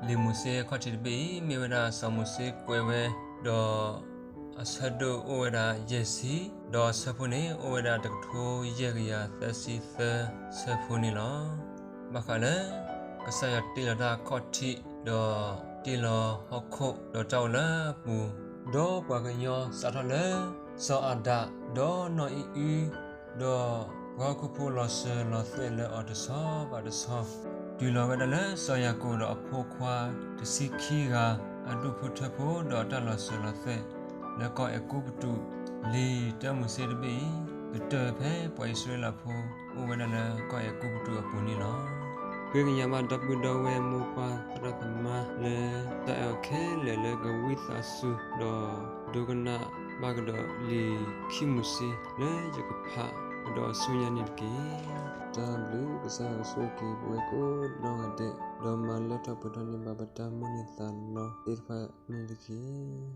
လံာ်မိၤၡ့အခီၣ်ထံးတဘ့ၣ်အံၤ မ့ၢ်ဝဲဒၣ်စီၤမိၤၡ့ကွဲးဝဲ, ဒီးအဆၢဒိၣ်အိၣ်ဝဲဒၣ်ယဲၢ်ဆံ, ဒီးအဆၢဖိန့ၣ်အိၣ်ဝဲဒၣ်တကထိယဲၢ်ကယၤသၢဆံသၢဆၢဖိန့ၣ်လီၤ. ဘၣ်ဃးလၢ ကစၢ်ယွၤတ့လီၤတၢ်အခီၣ်ထံး, ဒီးတ့လီၤဟီၣ်ခိၣ်, ဒီးတၢ်အိၣ်လၢအပူၤ, ဒီးပှၤကညီစးထီၣ်လၢ စီၤအၤဒၣ်, ဒီးနီၢ်အံၣ်အု, ဒီးပှၤဟီၣ်ခိၣ်ဖိလီၤစၢၤလီၤသွဲၣ်လၢအီၤတဆီဘၣ်တဆီ, တုၤလီၤဝဲဒၣ်လၢစီၤယၤကိာ်ဒီးအဖိခွါတဆံခံဂၤ အဒူၣ်ဖိထၢဖိဒီးအတၢ်လီၤစၢၤလီၤသွဲၣ် လၢကီၢ်အဲၤကူပတူး, လံာ်တၢမိၤၡ့တဘ့ၣ်အံၤ ကတၢၢ်ဖဲပှၤအံၣ်စရ့လးဖိ အိၣ်ဝဲဒၣ်လၢကီၢ်အဲၤကူပတူးအပူၤန့ၣ်လီၤ. ဃ့ကညးဘၣ်ဒီပုၢ်ဒီဝဲၢ်မိၢ်ပၢ်သရၣ်သမါလၢ တၢ်အဲၣ်အီၤခဲလၢာ်လၢကဝံသးစူၤ ဒီးဒိကနၣ်ဘၣ်ကဒီးလံာ်ခံမိၤၡ့လၢယကဖးကဒီးဆူညါန့ၣ်တက့ၢ်. တၢ်ဘျုးကစၢ်ယွၤကဆိၣ်ဂ့ၤက့ၤပဝဲကိးနီၢ်ဂၤဒဲး, ဒီးမၤလၢထီၣ်ပှဲၤထီၣ်န့ၢ်ဘၣ်ပတၢ်မိၣ်န့ၢ်သးလီသ့ၣ်တဖၣ်န့ၣ်တက့ၢ်.